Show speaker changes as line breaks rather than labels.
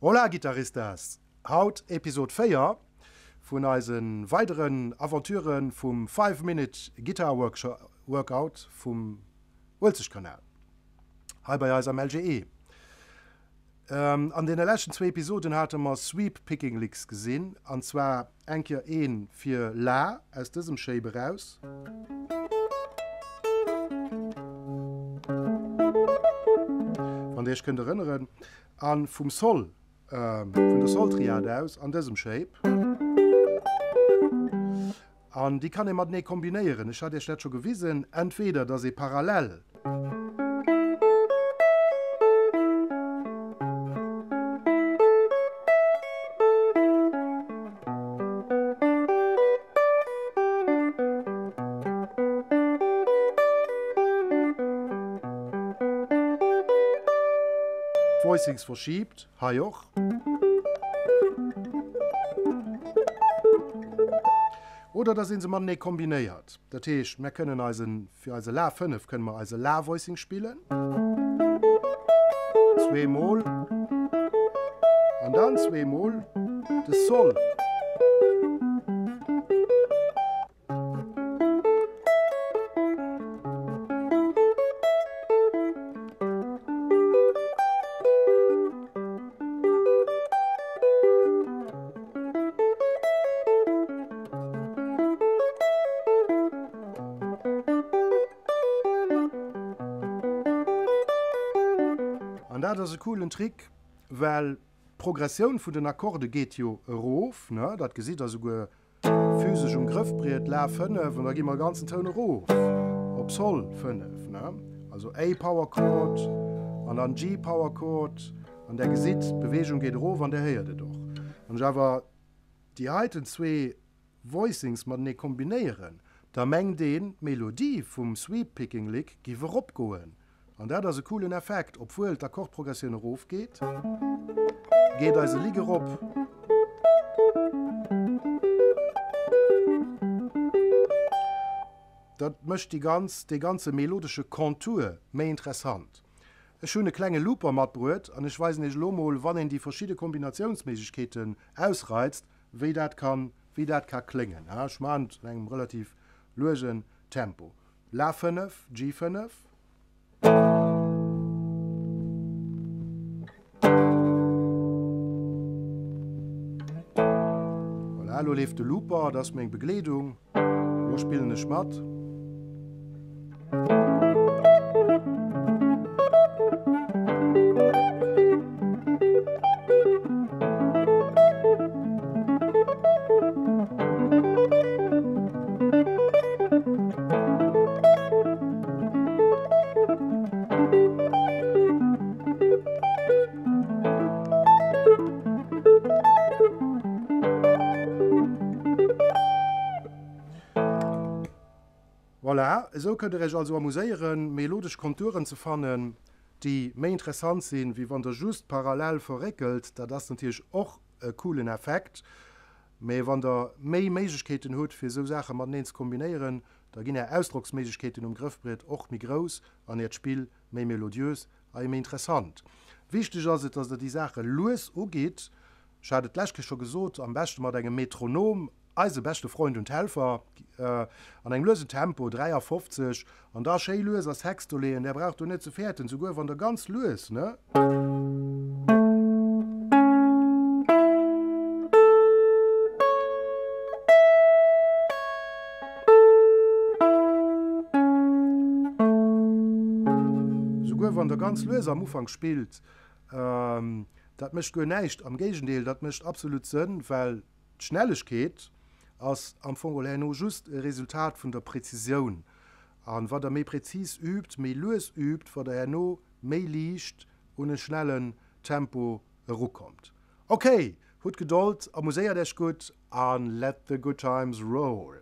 Hola Guitaristas! Haut Episode 4 vun eise weideren Aventuren vum 5 Minute Guitar Workout vum Uelzechtkanal hei bei eis am LGE. An deene leschten zwéi Episoden hate mer Sweep Picking Licks gesinn, an zwar eng Kéier een fir La aus dësem Shape eraus. Wann dir iech kënnt erënneren, a vum Sol, vun der Sol-Triad aus an dësem Shape. An déi kann ee matenee kombinéieren. Ech hat Iech dat scho gewisen, entweder dass ee parallel. D'Voicings verschiebt, hei och. Oder dass ee se matenee kombinéiert. Dat heescht, mär kënnen eisen, fir eise La 5 kënne mer eise La-Voicing spillen, zweemol, an dann zweemol de Sol. An dat ass e coolen Trick, well d'Progressioun vun den Akkorde geet jo erof, ne? Dat gesitt der souguer Physesch um Grëffbriet, La 5, an da gi mer e ganzen Toun erof op Sol 5, ne? Also A Power Chord an dann G Power Chord, an där gesitt, d'Beweegung geet erof an där héiert et och. Wann ech awer déi heiten zwee Voicings matenee kombinéieren, da mengt een, d'Melodie vum Sweep Picking Lick giff eropgoen. An dat ass e coolen Effekt, obwuel d'Akkordprogressioun erof geet, geet eise Lick erop. Dat mécht déi ganz, dee ganze melodesche Contour méi interessant. Ech hunn e klenge Looper matbruet an ech weisen iech elo mol, wann een déi verschidde Kombinatiounsméiglechkeeten ausreizt, wéi dat kann, wéi dat ka kléngen. Ech maachen et an engem relativ luesen Tempo. La 5, G 5. Voilà, elo leeft de Looper, dat ass meng Begleedung. Elo spillen ech mat. Voilà, esou kënnt der iech also amuséieren, melodesch Konturen ze fannen, déi méi interessant sinn, wéi wann der just parallel verréckelt. Dat ass natierlech och e coolen Effekt. Mee wann der méi Méiglechkeeten hutt fir esou Saache mateneen ze kombinéieren, da ginn är Ausdrocksméiglechkeeten um Grëffbriet och méi grouss an äert Spill méi melodiös a méi interessant. Wichteg ass et, dass der déi Saache lues ugitt. Ech hat et d'lescht Kéier scho gesot, am beschte mat engem Metronom, eise beschte Freund und Helfer, an engem luesen Tempo, 53, an da schéi lues a Sexto leeën. Där braucht do net ze fäerten, souguer wann der ganz lues, ne? Souguer wann der ganz lues am Ufank spillt, dat mécht guer näischt, am Géigendeel, dat mécht absolut Sënn, well D'Schnellegkeet ass am Fong geholl herno just e Resultat vun der Präzisioun. An wat der méi präzis übt, méi lues übt, wat der herno méi liicht un e schnellen Tempo erukommt. Ok, hutt Gedold, amuséiert Äech gutt an let the good times roll!